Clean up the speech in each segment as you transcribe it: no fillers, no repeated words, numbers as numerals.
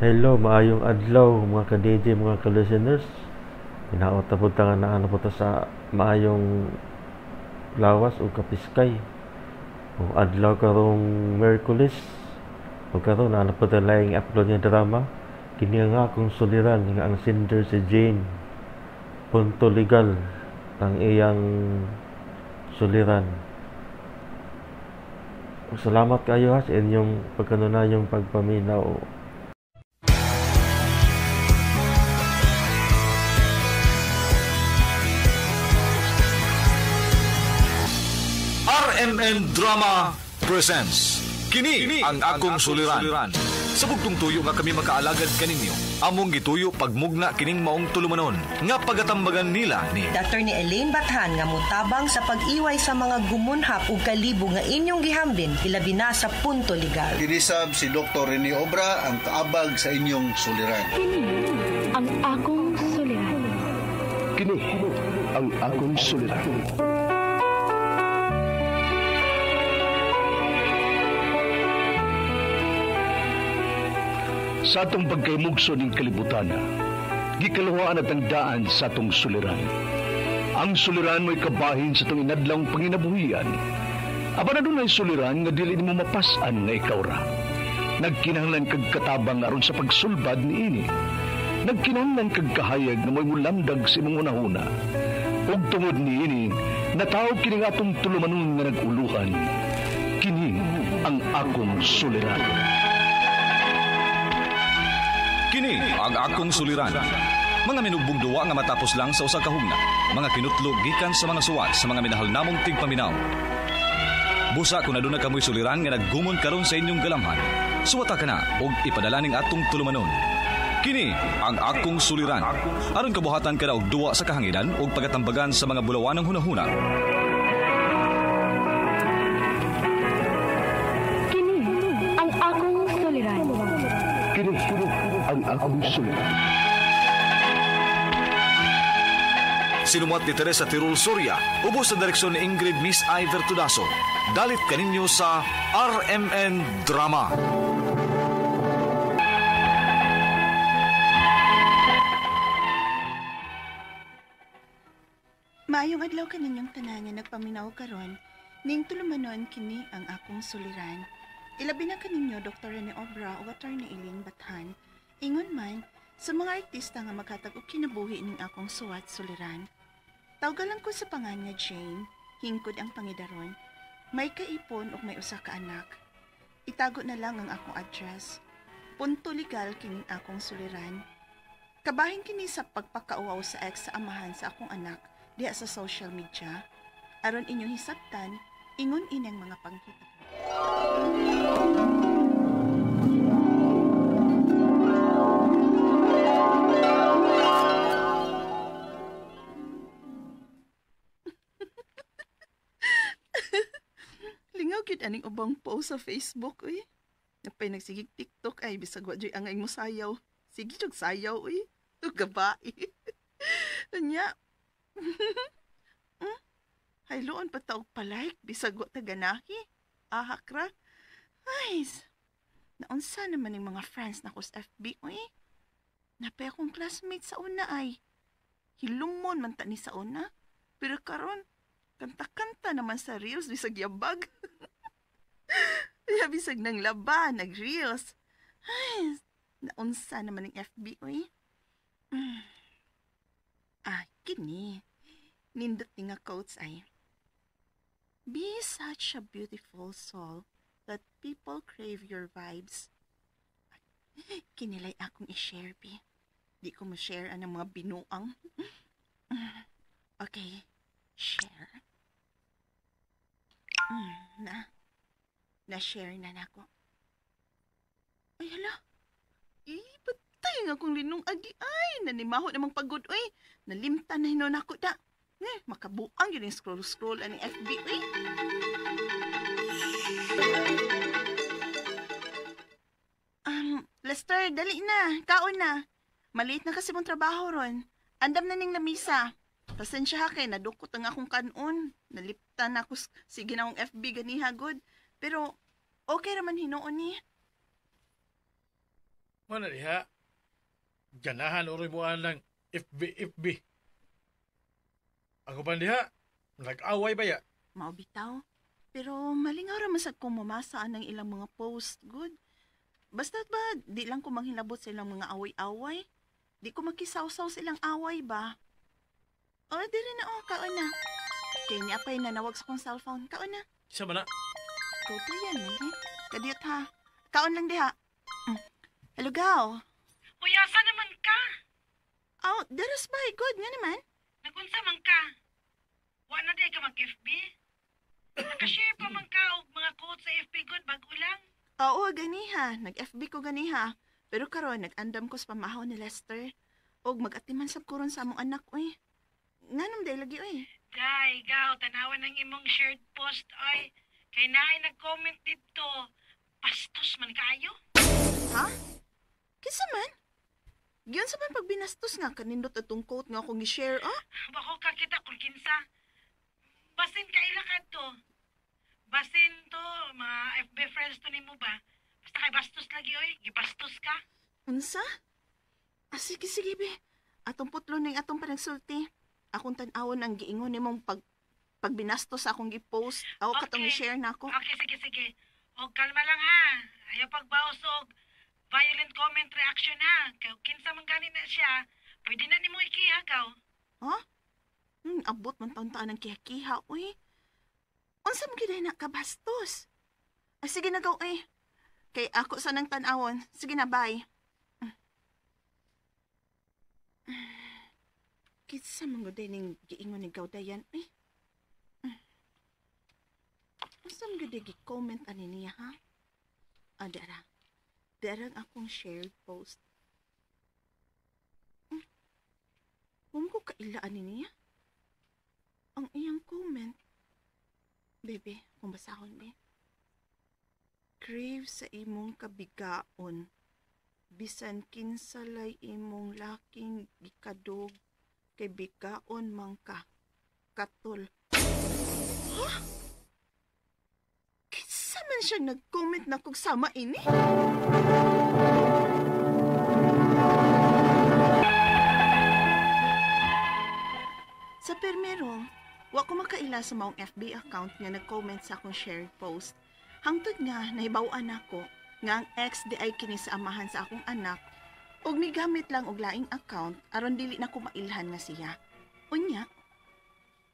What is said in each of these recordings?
Hello, maayong adlaw mga ka-DJ, mga ka-listeners. Hinaot na po ta nga naa na po ta sa maayong lawas o kapiskay. O adlaw karong Miyerkules. O karon naa na po ta laing upload nga drama. Kini nga akong suliran nga ang sender si Jane. Punto legal ang iyang suliran. Salamat kayo ha sa inyong pagkanunayong pagpaminaw. RMN Drama presents Kini ang akong suliran. Sa bugtong tuyo nga kami makaalagad kaninyo, among gituyo pagmugna kining maong tulumanon nga pagatambagan nila ni Attorney Elaine Bathan nga motabang sa pag-iway sa mga gumunhap ug kalibo nga inyong gihambin ilabi na sa punto legal. Kinisab si Dr. Rene Obra ang kaabag sa inyong suliran. Kini ang akong suliran. Kini ang akong suliran. Sa atong pagkaymugso ning kalibutan, gikaluhaan at ang daan sa atong suliran. Ang suliran mo'y kabahin sa atong inadlawng panginabuhian. Apan adunay suliran nga dili nimo mapas-an nga ikaw ra. Nagkinahanglan kag katabang aron sa pagsulbad niini. Nagkinahanglan kag kahayag nga mo'y mulamdag sa imong hunahuna. Ug tungod niini, natawag kini nga atong tulumanon nga nag-uluhan. Kini ang akong suliran. Kini ang akong suliran. Mga minugbong duwa nga matapos lang sa usa ka hugna. Mga kinutlo gikan sa mga suwat sa mga minahal namong tigpaminaw. Busa kung aduna kamoy suliran nga naggumon karon sa inyong galamhan. Suwata ka na og ipadala ning atong tulumanon. Kini ang akong suliran. Aron kabuhatan ka na og duwa sa kahanginan og pagatambagan sa mga bulawanang hunahuna. Kini ang akong suliran. Kini ang akong suliran. Sinumuat ni Teresa Tirul Soria, ubos sa direksyon ni Ingrid Miss I. Vertudaso. Dalit kaninyo sa RMN Drama. Maayong adlaw kaninyong tanan nga nagpaminaw karon, ning tulumanon kini ang akong suliran. Ilabi na kaninyo Dr. Rene Obra o Attorney Elaine Bathan. Ingon man sa mga artista nga maghatag og kinabuhi ning akong suwat suliran. Tawgalan ko sa pangan nga Jane, hingkod ang pangidaron. May kaipon ug may usa ka anak. Itago na lang ang akong address. Punto legal kining akong suliran. Kabahin kini sa pagpakauaw sa ex sa amahan sa akong anak diha sa social media. Aron inyong hisabtan, ingon inang mga panghitabo. Lingaw gyud aning ubang post sa Facebook uy. Napay nagsigig TikTok ay bisag wa joy angay mo sayaw. Sige jud sayaw uy. Tugabae. Anya. Hayloon pa ta og palike bisag wa ta ganahi. Ahak ra. Ay, naunsa naman ning mga friends nako sa FB uy. Napay akong classmate sa una ay. Hilumon man ta ni sa una. Pero karon kanta-kanta naman sa reels bisag yabag. Bisag nang laba, nag-reels. Ay, naunsa naman ng FB, uy. Ah, kini. Nindot ni nga quotes ay. Be such a beautiful soul that people crave your vibes. Kinilay akong i-share, bi. Di ko mo-share ang mga binuang. Okay. Share. Na. Na-share na nako. Ay, hala. Patay nga akong linong agi. Ay, nanimaho namang pagod, uy. Nalimtan na hinon ako da. Makabuang yun yung scroll-scroll aning FB, uy. Lester, dali na. Kaon na. Maliit na kasi mong trabaho ron. Andam na ning lamisa. Pasensya ha kay nadukot ang akong kanon. Naliptan ako sige na akong FB ganiha good. Pero okay raman hinuon ni. Mana diha. Ganahan uroy mo lang FB FB. Ako pa diha, nag-away ba ya? Mao bitaw. Pero malingaw ra man sad kong mamasa ang ilang mga post, good. Basta ba, di lang ko manghilabot sa ilang mga away-away. Di ko makisawsaw sa ilang away ba? O, diri na oh, kaon na. Kay ni apay nanawag sa kong cellphone. Kaon na. Isa man na. Toto yan, eh. Kadiyot ha. Kaon lang diha. Hello, Gaw. Uy, asa naman ka? Oh, deras ba? Good nga naman. Nagunsa man ka? Wa na di ka mag-FB? Nakashare pa man ka og mga quotes sa FB good bago lang. Oo, ganiha. Nag-FB ko ganiha. Pero karon nag-andam ko sa pamahaw ni Lester. Og mag-atiman sab ko ron sa among anak, uy. Nganong day lagi, uy. Day, gaw, tanawan ang imong shared post, oy. Kay naay nag-comment dito. Bastos man kaayo. Ha? Kinsa man? Giyon sa man pagbinastos nga kanindot atong quote nga akong i-share, ah? Bako ka kita kung kinsa. Basin kaila ka to. Basin to, mga FB friends to nimo ba? Basta kay bastos lagi, oy. Gibastos ka. Unsa? Ah, sige, sige, be. Atong putlo ning atong panagsulti. Akong tan-awon ang giingon nimong pagbinastos sa akong gi-post. Ako okay. Katong i-share na ako. Okay, sige, sige. O, kalma lang ha. Ayaw pagbaos og violent comment reaction ha. Kay kinsa man gani na siya, pwede na nimo ikiha gaw. Ha? Abot man taon-taon ang kiha-kiha, uy. Unsa man gyud na kabastos? Ah, sige na gaw, eh. Kay ako sa nang tan-awon. Sige na, bye. Kinsa man gud ning giingon ni Gawdayan, uy. Unsa man gud gi-comment ani niya, ha? Ah, dara. Dara ang akong shared post. Kung ko kailaan ni niya. Ang iyang comment. Bebe, kung basahon, be. Crave sa imong kabigaon. Bisan kinsalay imong laking gikadog, kay bigaon man ka. Katol. Ha? Kinsa man siya nag-comment na kung sama ini? Sa permero, wa ko makaila sa maong FB account nga nag-comment sa akong shared post. Hangtod nga nahibaw-an ako nga ang ex di ay kini sa amahan sa akong anak ug nigamit lang og laing account aron dili na ko mailhan nga siya. Unya,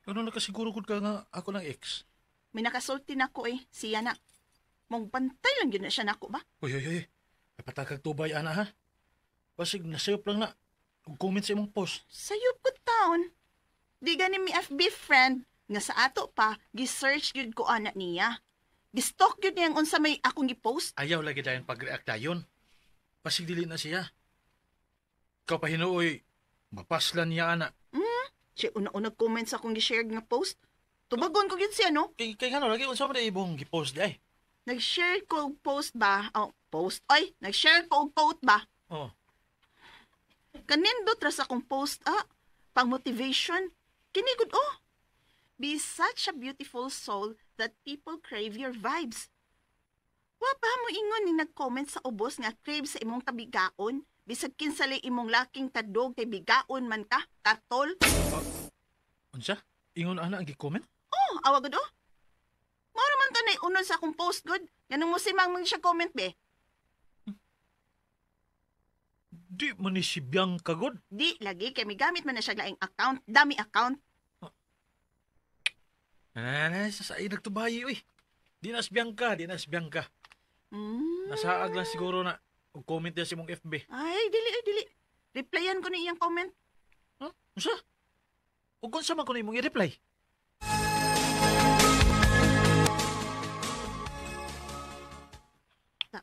Ano nakasiguro gud ka nga ako ng ex? May nakasulti na ko eh, siya na. Mong bantay lang yun na siya nako ba? Uy, uy, uy. Patakag tubay, ana ha? Basig, nasayop lang na. Ug comment sa imong post. Sayop ko taon. Di gani mi FB friend nga sa ato pa, gi-search gyud ko ana niya. Gi-stalk gyud niyang unsa may akong gi-post. Ayaw lagi dayon pag-react dayon. Basig dili na siya. Ikaw pa hinuoy, mapaslan niya ana. Siya una-una comment sa akong gi-share nga post. Tubagon ko gyud siya, no? Kay ngano lagi unsa man ibong gi-post di ay? Nag-share ko og post ba? Oh, post. Ay, nag-share ko og quote ba? Oh. Kanindot ra sa akong post, ah. Pang motivation. Kini gud oh. Be such a beautiful soul that people crave your vibes. Wa pa mo ingon ni nag-comment sa ubos nga crave sa imong kabigaon? Bisag kinsalay imong laking kadog kay bigaon man ka, katol. Unsa? Ingon ana ang gi-comment? Oh, awa gud oh. Mao ra man to nay unod sa akong post gud. Ganung mo si mang siya comment be. Di man ni si Bianca gud. Di lagi kay migamit man na siya laing account, dami account. Ah, sa ay nagtubayi oy. Di na si Bianca, di na si Bianca. Nasaag lang siguro na og comment niya sa imong FB. Ay, dili ay dili. Replyan ko ni iyang comment. Huh? Unsa? Ug unsa man kuno imong i-reply? Ta.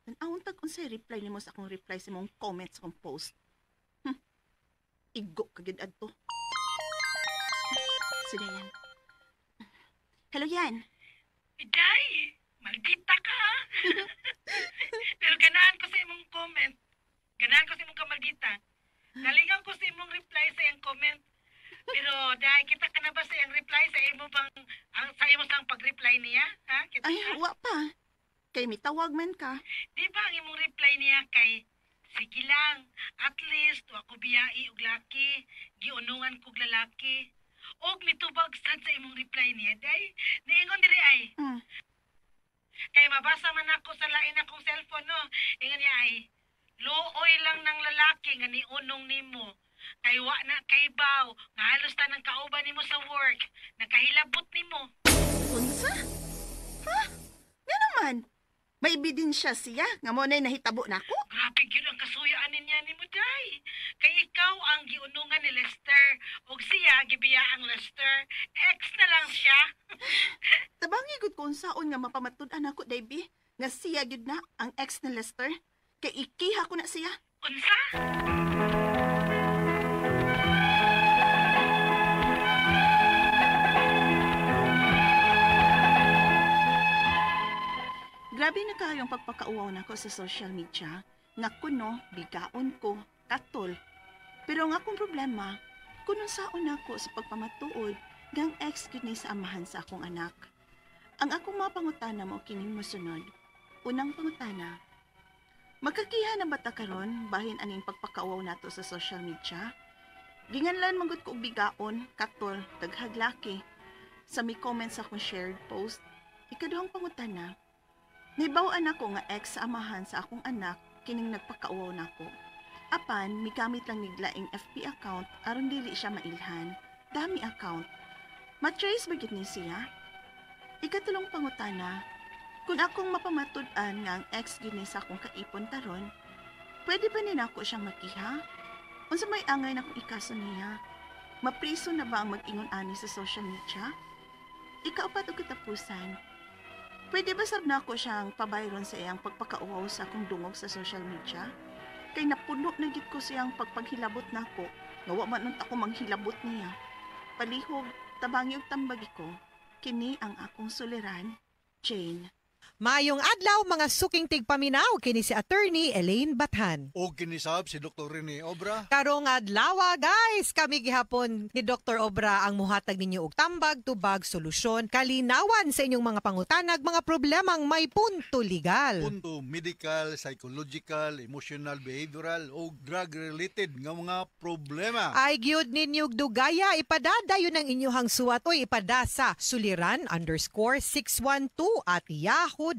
Tan-awon tag unsay reply nimo sa akong reply sa imong comment sa akong post. Igo ka gyud adto. Sila yan. Hello yan. Iday, maldita ka. Pero ganahan ko sa imong comment. Ganahan ko sa imong kamaldita. Nalingaw ko sa imong reply sa iyang comment. Pero dahil kita ka na ba sa iyang reply sa imo bang ang sa imo sang pag-reply niya? Ha? Kita Ay, ka? wa pa. Kay mitawag man ka. Di ba ang imong reply niya kay, sige lang, at least wa ko biyai og laki, giunungan kog lalaki. Og nitubag sad sa imong reply niya, day. Niingon diri ay. Kay mabasa man ako sa lain akong cellphone, no. Ingon niya ay, luoy lang ng lalaki nga niunong nimo. Kay wa na kay baw, nga halos tanang kauban nimo sa work, nakahilabot nimo. Unsa? Ha? Nga naman? May ebidensya siya nga mo na'y nahitabo nako? Grabe gyud ang kasuyaan niya nimo, day. Kay ikaw ang giunungan ni Lester ug siya gibiya ang Lester. Ex na lang siya. Tabangi gud ko unsaon nga mapamatud-an ako, Davy, nga siya gyud na ang ex ni Lester. Kay ikiha ko na siya. Unsa? Grabe na kayong pagpakauwaw nako sa social media. Nga kuno, bigaon ko, katol. Pero ang akong problema, kuno saon nako sa pagpamatuod gang ex gyud ni sa amahan sa akong anak. Ang akong mga pangutana mo kining mosunod. Unang pangutana, magkakiha na ba ta karon bahin aning pagpakauwaw nato sa social media? Ginganlan man gud ko og bigaon, katol, daghag laki. Sa mi comment sa akong shared post, ikaduhang pangutana, nibaw-an ako nga ex sa amahan sa akong anak kining nagpakauwaw nako. Apan migamit lang niglaing FB account aron dili siya mailhan. Dami account. Ma-trace ba gyud ni siya? Ikatulong pangutana, kung akong mapamatud-an nga ang ex gyud ni sa akong kaipon karon, pwede ba ni nako siyang makiha? Unsa may angay na akong ikaso niya? Mapriso na ba ang mag-ingon ani sa social media? Ikaupat og katapusan, pwede ba sab nako siyang pabayron sa iyang pagpakauwaw sa akong dungog sa social media? Kay napuno na gyud ko siyang pagpaghilabot nako, nga wa man unta ko manghilabot niya. Palihog, tabangi og tambagi ko. Kini ang akong suliran, Jane. Maayong adlaw mga suking tigpaminaw kini si Attorney Elaine Bathan. O kinisab si Dr. Rene Obra. Karong adlaw guys, kami gihapon ni Dr. Obra ang muhatag ninyo og tambag, tubag, solusyon, kalinawan sa inyong mga pangutanag, mga problemang may punto legal. Punto medical, psychological, emotional, behavioral o drug-related nga mga problema. Ay gyud ninyo dugaya, ipadadayon ang inyuhang suwat o ipada sa suliran_612@yahoo.com.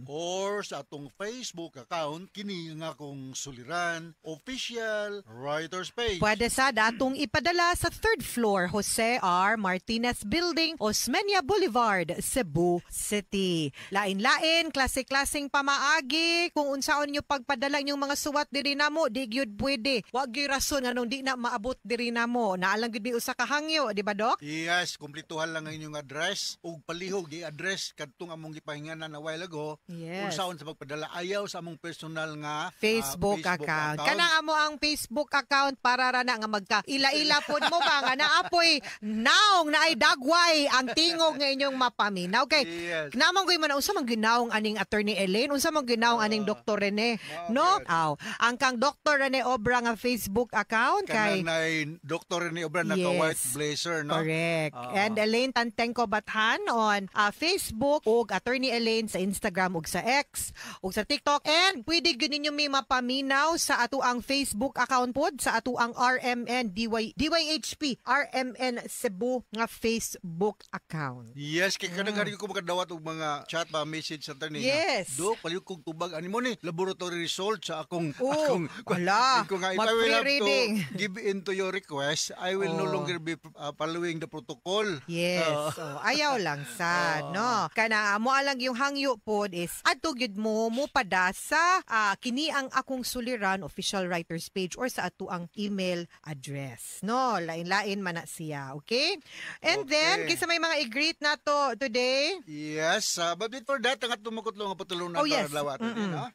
Or sa atong Facebook account, kini nga akong Suliran Official Writers Page. Pwede sa datong ipadala sa 3rd floor, Jose R. Martinez Building, Osmeña Boulevard, Cebu City. Lain-lain, klase-klaseng pamaagi. Kung unsaon nyo pagpadala inyong mga suwat diri namo, di gyud pwede. Wa gyud rason nganong di na maabot diri namo. Naalang gyud mi usa ka hangyo, di ba, Dok? Yes, kumplituhan lang ang inyong address ug palihog i-address kadtong among gipahinganan a while ago. Yes. Unsaon sa pagpadala ayaw sa among personal nga Facebook account. Kana amo ang Facebook account para ra na nga magka ila-ila pod mo ba nga naapoy naong naay dagway ang tingog nga inyong mapaminaw. Okay. Yes. Namang goy man unsa man ginaong aning Attorney Elaine, unsa man ginaong aning Dr. Rene, no? Aw, ang kang Dr. Rene Obra nga Facebook account kay Kanang nay Dr. Rene Obra naka Yes. white blazer, no? Correct. And Elaine Tantengco Bathan on Facebook ug Attorney Elaine sa Instagram ug sa X ug sa TikTok. And pwede gyud ninyo may mapaminaw sa ato ang Facebook account pod sa ato ang RMN DY, DYHP RMN Cebu nga Facebook account. Yes, kay kanang gari ko makadawat og mga chat ba message sa attorney. Yes. Do palihog kog tubag ani mo ni laboratory result sa akong Oh, akong ala, ko nga, if I will have to mag-pre-reading. give in to your request, I will no Oh. longer be following the protocol. Yes. Oh, ayaw lang sad, no. Kana mo alang yung hangyo pod is adto gyud mo mo pada sa kini ang akong suliran official writers page or sa ato ang email address. No, lain-lain man na siya, okay? And then Okay. kinsa may mga i-greet nato today? Yes, but before that, ang atong makutlo nga patulunan Oh, yes. para adlaw, attorney, no?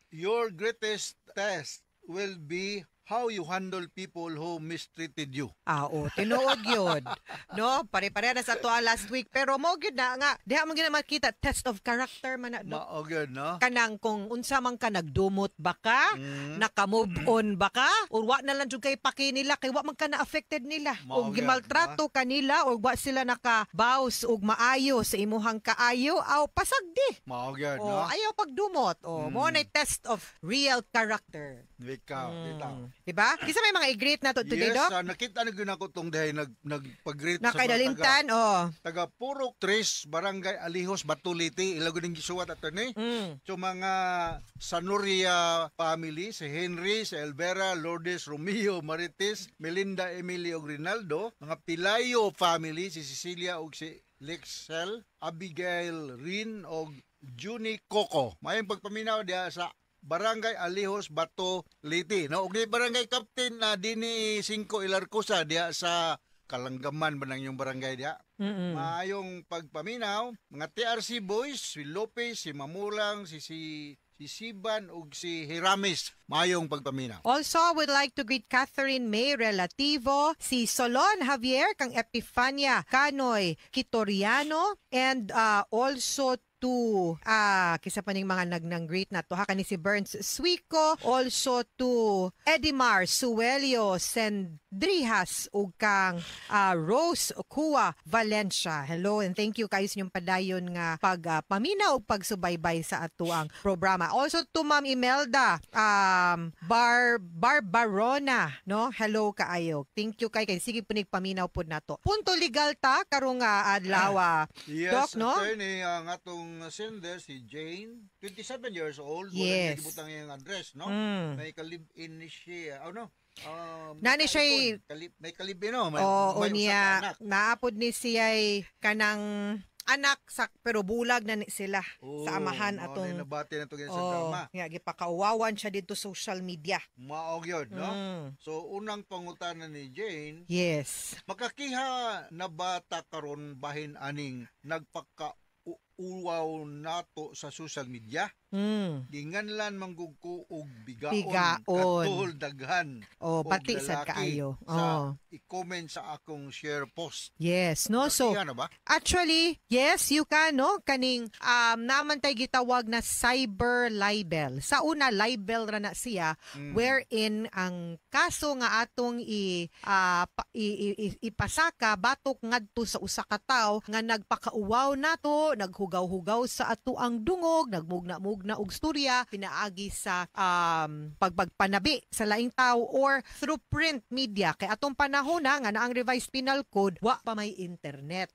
Your greatest test will be How you handle people who mistreated you. Ah, oh, tinuod yun. No, pare-pare na sa tuwa last week, pero mo gyud na nga diha mo gyud na makita, test of character man na, no? Mao gyud, no? Kanang kung unsa man ka, nagdumot ba ka, naka-move on ba ka, or wa na lang jud kay paki nila kay wa man ka na affected nila. Mao Og gyud, gimaltrato ka nila or wa sila nakabaws og maayo sa imuhang kaayo, aw pasagdi. Mao gyud, O no? ayaw pagdumot. O mo na test of real character. Ikaw, bitaw. Diba? Kinsa may mga i-greet na to today, Yes, Doc? Nakita na gyud ako tong dihay nagpag-greet sa mga Nakaidalimtan, oh. taga Purok Tres, Barangay Alijos, Bato, Leyte. Ila gyud ning gisuwat, attorney. So mga Sanoria family, si Henry, si Elvera, Lourdes, Romeo, Marites, Melinda, Emilio Grinaldo, mga Pilayo family, si Cecilia ug si Lexel, Abigail Rin og Juni Coco. Mayong pagpaminaw diha sa Barangay Alijos, Bato, Leyte. No, og ni Barangay Captain na dinhi 5 Ilarcosa diha sa Kalanggaman ba nang yung barangay diha? Maayong pagpaminaw, mga TRC boys, si Lopez, si Mamulang, si si si Siban ug si Hiramis. Maayong pagpaminaw. Also, would like to greet Catherine May Relativo, si Solon Javier kang Epifania Canoy Kitoriano, and also to kisa pa ning mga nagnang greet na to ha, kani si Burns Suico, also to Edimar Suelio Sendrijas ug kang Rose Kua Valencia. Hello and thank you kayo sa inyong padayon nga pag paminaw ug pagsubaybay sa atuang programa. Also to Ma'am Imelda Barbarona, no? Hello kaayo. Thank you kay sige punig paminaw pud nato. Punto legal ta karong adlaw. Yes, Doc, no? Attorney, ang atong sender si Jane, 27 years old, wala gibutang iyang address, no? May kalib-in ni siya. Ano? Nani may may kalib-in, no? May, Oo, may usa ka niya anak. naapod ni siya kanang anak sa pero bulag na ni sila Oh, sa amahan mao atong na nabati na to sa oh, drama. nga gipakauwawan siya dito social media. Mao gyud, no? So unang pangutana ni Jane, makakiha na ba ta karon bahin aning nagpaka uwaw nato sa social media? Ginganlan manggug ko og bigaon, Bigaon. Katol daghan Oh, og pati sad lalaki kaayo. sa i-comment sa akong share post. Yes, no? So, Makakiha na ba? Actually, yes, you can, no? Kaning, naman tay gitawag na cyber libel. Sa una, libel ra na siya, wherein ang kaso nga atong ipasaka, batok ngadto sa usa ka tawo nga nagpakauwaw nato, naghugaw-hugaw sa ato ang dungog, nagmugna-mugna og storya, pinaagi sa pagpagpanabi sa laing tao or through print media. Kay atong panahon na nga na ang revised penal code, wa pa may internet.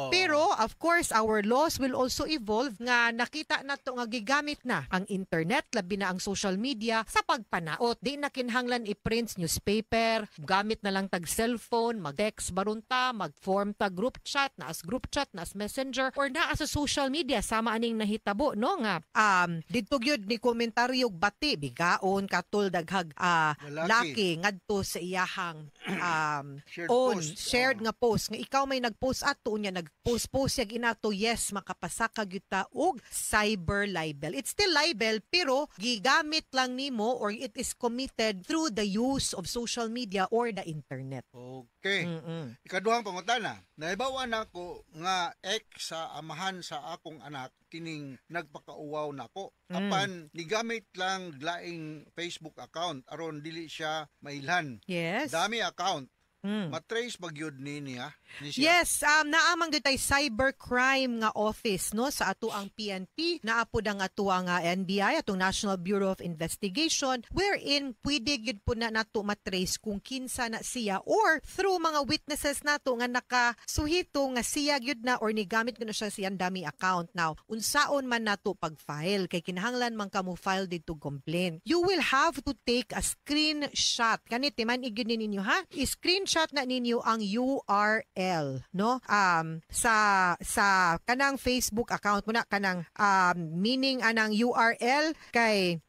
Pero of course, our laws will also evolve nga nakita na to nga gigamit na ang internet, labi na ang social media sa pagpanaot. Di na kinahanglan i-print newspaper, gamit na lang tag cellphone, mag-text barunta, mag-form ta group chat, naas group chat, naas messenger or naa sa social media sama aning nahitabo, no, nga didto gyud ni komentaryo bati bigaon katul daghag Lalaki. laki ngadto sa iyahang Shared own post. Shared nga post nga ikaw may nagpost ato niya, nagpost post yag inato. Yes, makapasaka gyud ta og cyber libel. It's still libel pero gigamit lang nimo or it is committed through the use of social media or the internet. Okay. Ikaduhang pangutana, naibawan nako nga ex sa amahan sa akong anak kining nagpakauwaw nako. Apan nigamit lang laing Facebook account aron dili siya mailhan. Dami account. Matrace ba gyud ni niya? Ni siya? Yes, naa man gyud tay cybercrime nga office, no, sa ato ang PNP, naa pod ang ato ang NBI, atong National Bureau of Investigation, wherein pwede gyud po na nato matrace kung kinsa na siya or through mga witnesses nato nga nakasuhito nga siya gyud na or nigamit gyud na siya siyang dami account. Now, unsaon man nato pag-file kay kinahanglan man kamo file dito complaint. You will have to take a screenshot. Kani timan gyud ninyo ha. I-screenshot I-screenshot na ninyo ang URL, no? Sa kanang Facebook account mo na kanang meaning anang URL kay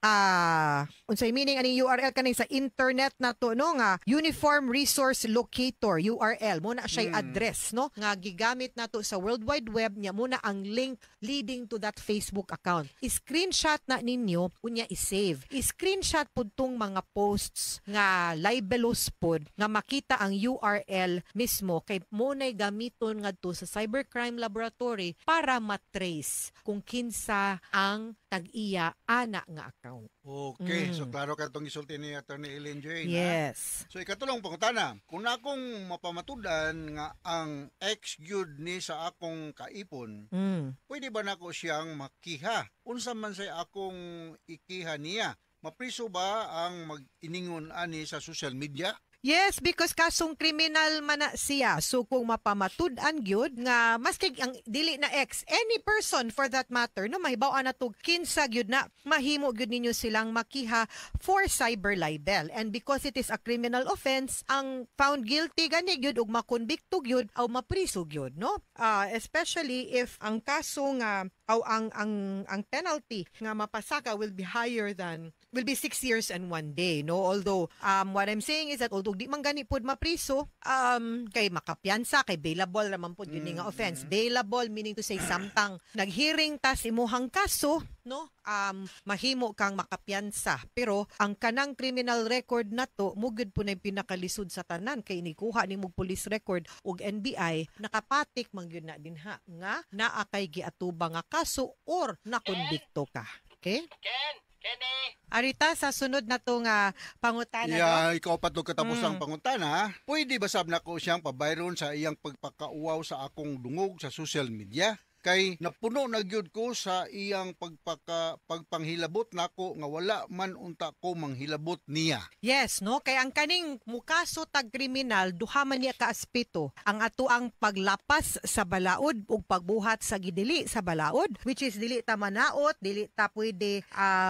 unsay meaning aning URL kaning sa internet na to, no, nga Uniform Resource Locator, URL mo na siya, address, no, nga gigamit nato sa World Wide Web nya mo na ang link leading to that Facebook account. I-screenshot na ninyo unya i-save. I-screenshot pud tong mga posts nga libelous pod nga makita ang URL mismo kay mo nay gamiton ngadto sa cybercrime laboratory para matrace kung kinsa ang tag-iya ana nga account. Okay, so klaro ka itong isulti ni Attorney Ellen Jane, ha? Yes. So ikatulong pangutana, kung akong mapamatudan nga ang ex gyud ni sa akong kaipon, pwede ba nako siyang makiha? Unsa man say akong ikiha niya? Mapriso ba ang mag-iningon ani sa social media? Yes, because kasong kriminal man na siya. So kung mapamatud-an gyud nga maski ang dili na ex, any person for that matter, no, mahibaw-an na tug kinsa gyud na, mahimo gyud ninyo silang makiha for cyber libel. And because it is a criminal offense, ang found guilty gani gyud ug makonbikto gyud aw mapriso gyud, no? Especially if ang kaso nga aw ang penalty nga mapasaka will be higher than will be 6 years and 1 day, no? Although what I'm saying is that although di man gani pod mapriso, kay makapiyansa kay bailable raman pod yun nga offense. Bailable meaning to say samtang naghearing tas imuhang kaso, no, mahimo kang makapiyansa, pero ang kanang criminal record nato mo gyud po na yung pinakalisod sa tanan kay nikuha nimo police record ug NBI, nakapatik man gyud na dinha nga naa kay giatubang nga kaso or nakonbikto ka. Okay? Arita sa sunod na to nga pangutana, no? Yeah, ikaw pa to katapos ang pangutana. Pwede ba sab nako siyang pabayron sa iyang pagpakauwaw sa akong dungog sa social media? Kay napuno na gyud ko sa iyang pagpanghilabot nako nga wala man unta ko manghilabot niya. Yes, no? Kay ang kaning mukaso tag kriminal, duha man niya ka aspeto. Ang ato ang paglapas sa balaod ug pagbuhat sa gidili sa balaod, which is dili ta manaot, dili ta pwede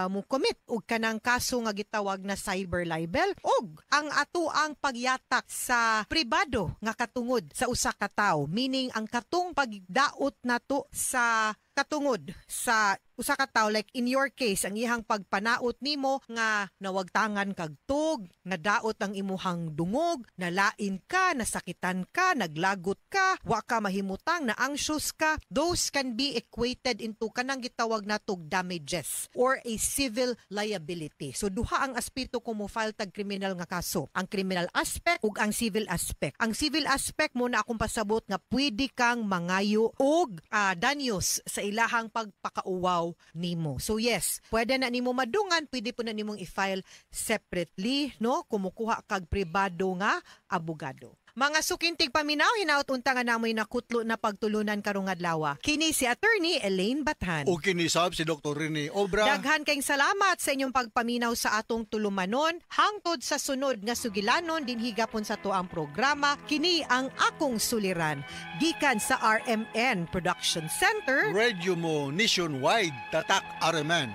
mo commit og kanang kaso nga gitawag na cyber libel, ug ang ato ang pagyatak sa pribado nga katungod sa usa ka tawo, meaning ang katong pagdaot nato sa katungod sa usa ka tawo, like in your case ang iyang pagpanaot nimo nga nawagtangan kag tug, nadaot ang imuhang dungog, nalain ka, nasakitan ka, naglagot ka, wa ka mahimutang, na anxious ka, those can be equated into kanang gitawag natog damages or a civil liability. So duha ang aspeto kung mo file tag criminal nga kaso, ang criminal aspect ug ang civil aspect. Ang civil aspect mo na akong pasabot nga pwede kang mangayo og danyos sa ilahang pagpakauwaw nimo. So yes, pwede na nimo madungan, pwede po na nimong i-file separately, no? Kumukuha kag pribado nga abogado. Mga suking tigpaminaw, hinaot unta nga namoy nakutlo na pagtulunan karong adlaw. Kini si Attorney Elaine Bathan. O kini sab si Dr. Rene Obra. Daghan kayong salamat sa inyong pagpaminaw sa atong tulumanon. Hangtod sa sunod nga sugilanon dinhi gapon sa tuang programa, kini ang Akong Suliran. Gikan sa RMN Production Center. Radio mo nationwide, Tatak RMN.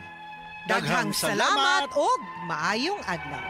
Daghang salamat og maayong adlaw.